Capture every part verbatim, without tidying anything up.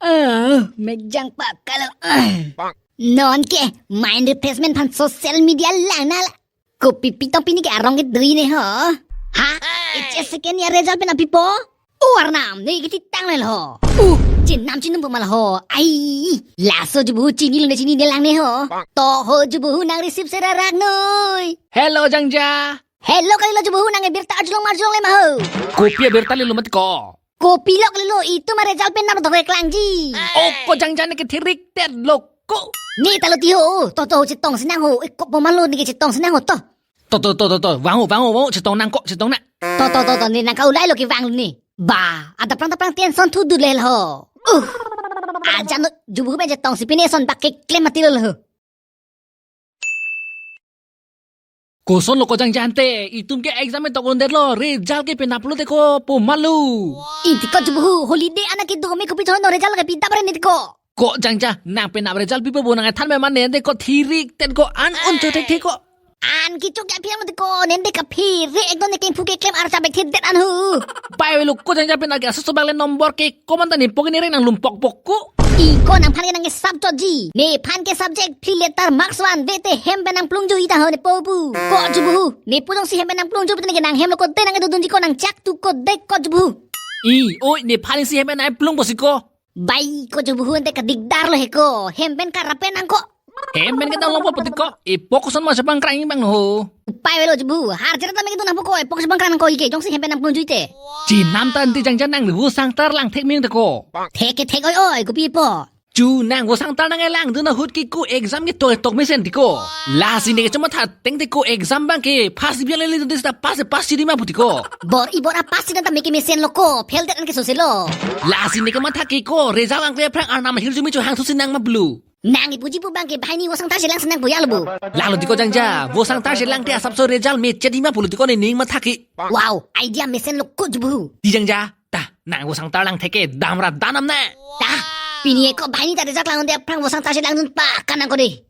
Ah, mejang pakalo. Ah. Non ke mind replacement aphan social media lang nang. Kopi pitong pini ke arong ke dui ne ho. Ha? H S second year result pen apipo? O Arnam, ne ke titang le ho. Uh, chenam chinum po mal ho. Ai, laso jubu chinine chinine lang ne ho. To ho jubu nang receive sera rak noi. Hello Jangja. Hello kalilo jubu nang birta arjulong marjulong le ma ho. Kopi abirta lelo mati ko. Kopi lo kalilo itum aresult pen nang to klangji. O ko Jangja ne ke thirik tet lo ko. Ne ta lo ti ho. To to chetong si nang ho. Eko po malo ne ke chetong si nang ho to. To to to to to. Vang ho vang ho vang ho chetong nang ko chetong nang. To to to to ne nang ka ulai lo ke vang ne. Ba, ada prang ta prang tension thu du le ho. Uh. Ajan lo jubu pen chetong si pine son bak keklem mati lo ho. Koson lo ko Jangja ante, itum ke exam e tok lo det lo, result ke penap lo te ko po malo. Iti ko jubu holiday ana ke do me kopi thono result ke pita bare ne ko. Ko Jangja, nang penap result pipo bo nang than me mane te ko thirik tet ko an un cho thek thek ko. An kichok ya phiam te ko, nende kaphere ekdom ne kengphu keklem archa bek thedet an hu. Pai velo ko Jangja pen agi aso sobak le number ke ko man ta ne pok ne reng nang lum pok pok ko. I ko nangphan ke nang ke sub chotji. Nephan ke subject phli letter marks one ve te hem pen nang plung ju ita ho ne po pu. Ko jubu hu. Ne pu jongsi hem pen nang plung ju pu te ne ke nang hem lo ko de nang ke dodunji ko nang chak tu ko de ko jubu hu. I, oi, nephan si hem pen nang plung po si ko. Bai ko jubu hu ante kadikdar lo he ko. Hem pen karap pen nang ko. Hem pen ke dang longpo poti ko. Epok koson ma chepangkrang bang ho. Pai velo jubu hu. Har jera ta me ke dun nang po ko. Epok chepangkrang nang ko ike. Jongsi hem pen nang plung ju ite. Chinam ta ante Jangja nang vo sangtar lang thek ming te ko. Thek ke thek oi oi kopi po. Chu nang vo sangtar nang elang dun ahut ke ko exam ke tok tok mesen ti ko. Lasi ne ke choma that teng te ko exam bang ke first division le le dun ta pass pass si di ma poti ko. Bor i bor a pass si dan ta me ke mesen lo ko. Fail det an ke so se lo. Lasi ne ke matha ke ko result angkle phrang arnam hirjume chu hang thusi nang ma blu. Nang ipuji pu bang ke bahini vo sangtar chelang senang boya lo bu. Lalo ti ko Jangja, vo sangtar chelang te asap so result me chedi ma pulo ti ko ne ning matha ke. Wow, idea mesen lo ko jubu hu. Ti Jangja, ta, nang vo sangtar lang thek ke damra danam na. Ta, pini ko bahini ta result lang de phrang vo sangtar chelang dun pa kanang ko de.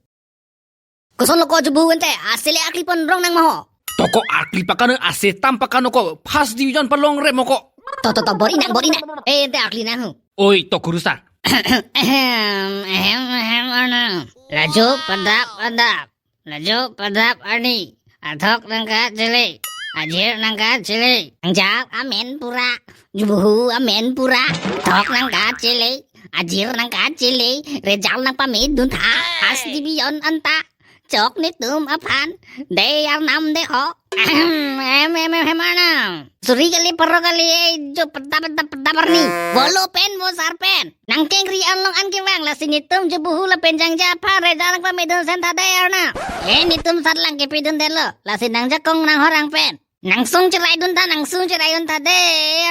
Koson lo ko jubu hu ante, asele akli pon rong nang ma ho. To ko akli pakano ase tam pakano ko first division palong re mo ko. To to to bor i nang bor i nang. Eh ante akli nang hu. Oi to kurusar. Ahem, ahem, ahem, ano. Laju padap padap. Laju padap ani. Athok nangkachele. Ajir nangkachele. Angjak amen pura. Jubu hu amen pura. Athok nangkachele. Ajir nangkachele. Result nangpame dun tha. First division anta. Chok netum aphan. De arnam de ho. Ahem, em, em, em, em, arnam. Suri kali, paro kali, eh, jo peta, peta, peta parni. Volo pen, vo sar pen. Nang kengri an long an kevang, lasi netum jubu hu lapen Jangja aphan result nangpame dun sen tha de arnam. Eh, netum sat lang kepi dun det lo. Lasi nang jakong nang horang pen. Nang sung cherai dun ta, nang sung cherai dun ta de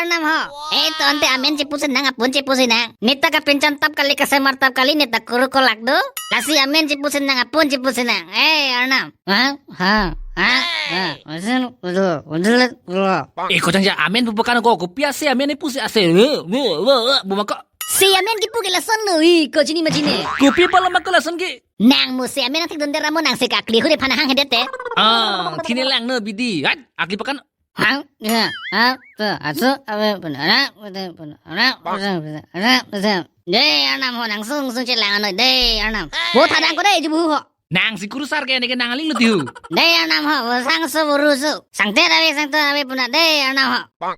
arnam ho. Eh, to ante amen chepu si nang, apun chepu si nang. Ne ta kapinchan tap kali, kasemar tap kali, ne ta kuru kolak do. Lasi amen chepu si nang, apun chepu si nang. Eh, arnam. Ha? Ha? Ha? Ha? Wasil, wasil, wasil, wasil. Eh, ko Jangja amen pupu kan ko, kopi ase amen pusi ase. Wo, wo, wo, wo, buma ko. Si amen kipu ke lason lo, i, ko chini ma chini. Kopi palo ma ko lason ke. Nang mo si amen athek dun dera mo nang si kakli hure phana hang hedet te. Ah, thine lang no bidi. Hat, akli pakan. Hang, ya, ha, to, asu, ave, pun, ana, pun, pun, ana, pun, pun, ana, pun. De, arnam ho, nang sung, sung chelang ano, de, arnam. Bo thadang ko de, jubu ho. Nang si kurusar ke ne ke nang aling lo ti hu. De arnam ho, sang so buru so. Sangte ave, sangte ave puna de arnam ho.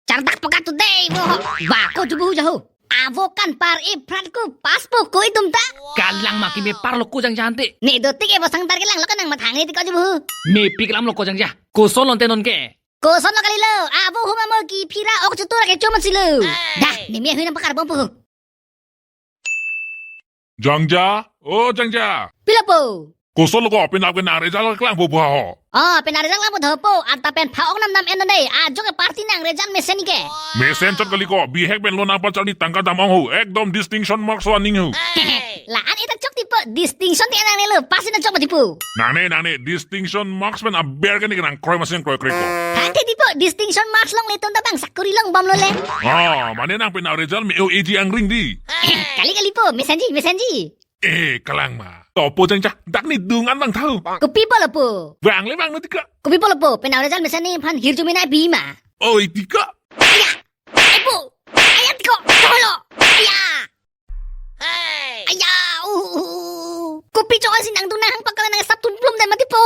Chardak pakat tu de bo ho. Ba ko jubu ho jaho. Avo kan par iprat ko pass po ko itum ta. Kalang ma keme par lo ko Jangja ante. Ne do tik e bo sangtar kelang lo kan nang mathang ne ti ko jubu ho. Mepik lam lo ko Jangja. Koson lo ante non ke. Koson lo kalilo, avo huma mo ki phira ok chutur ke chomon silo. Dah, ne me hui nang pakar bom po. Jangja, o Jangja. Pilo po. Koson lo ko, penap ke nang result keklang po buha ho. Oh, penap result keklang po dhopo, anta pen pha ok nam nam en dei, ajo ke party nang result mesen ke. Mesen chot kali ko, bihek pen lo nang pacharni tangka dam ong ho, ekdom distinction marks lo aning ho. La-an eta chok tipo, distinction ti nang ne lo, pass na chok tipo. Nang ne, nang ne, distinction marks pen aber ke ne nang kroi masing kroi kroi ko. Hante tipo, distinction marks long le ton ta bang sakuri long bom lo le. Ah, mane nang pen result me o A G angring di. Kali kali po, mesenji, mesenji. Eh, kalang ma. Topo jangja, dak ne dung an vang tha ho. Kopi pulo po? Vang le vang no ti ko. Kopi pulo po? Penap result mesen nephan hirjume nangpi ma? Oi ti ko. Aya! Ai po! Aya ti ko! Cholo! Aya! Aya! Uh, uh, uh. Kopi chong si nangdun nang hang pakal nang sap tun plum dan mati po.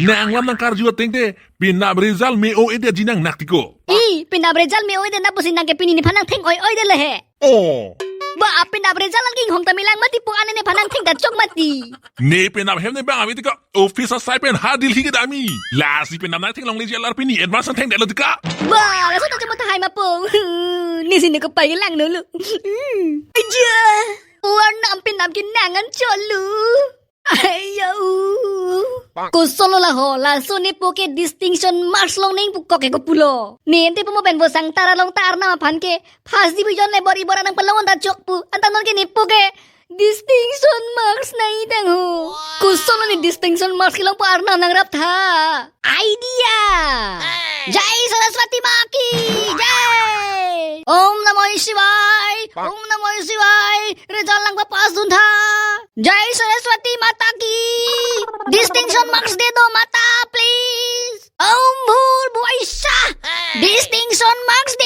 Nang lam nangkarju ateng te, penap result me-o-edet ji nang nak ti ko. I, penap result me-o-edet na pusi nang ke pini nephan nangtheng oi-oidet le he. Oh. Ba, penap result an ke inghong ta melang mati po, ane nephan nangtheng ta chok mati. Ne penap hem ne bang ami ti ko, office asai pen ha Delhi ke dami. Lasi penap nangtheng longle ji alar pini advance nangthengdetlo ti ko. Ba, laso ta chama tahai ma po. Ne si ne ko pai lang no lo. Hmm. Aja. Arnam penap ke nang an cholo. Ayo. Kosonlo la ho, laso nepo ke distinction marks long nangpo ko ke kopulo. Ne ante po mo pen vo sang tara long ta Arnam aphan ke first division le bor-i bor-an nangpalong ta chok pu. Anta non ke nepo ke distinction marks nangji tang ho. Kosonlo ne distinction marks kelong po Arnam nangrap tha. Idea. Jai Saraswati Ma ki jai. Om Namo Shivaya. Om Namo Shivaya. Result lang papas dun tha. Jai Saraswati Mata ki. Distinction marks de do mata, please. Om Bhur Bhuvaisha. Distinction marks